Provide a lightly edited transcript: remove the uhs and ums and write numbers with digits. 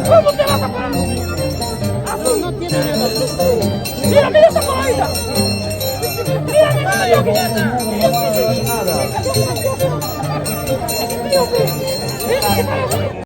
¿Cómo te vas a parar? No tiene miedo. Mira, mira esa paradita. Mira, mira, mira. Mira, mira.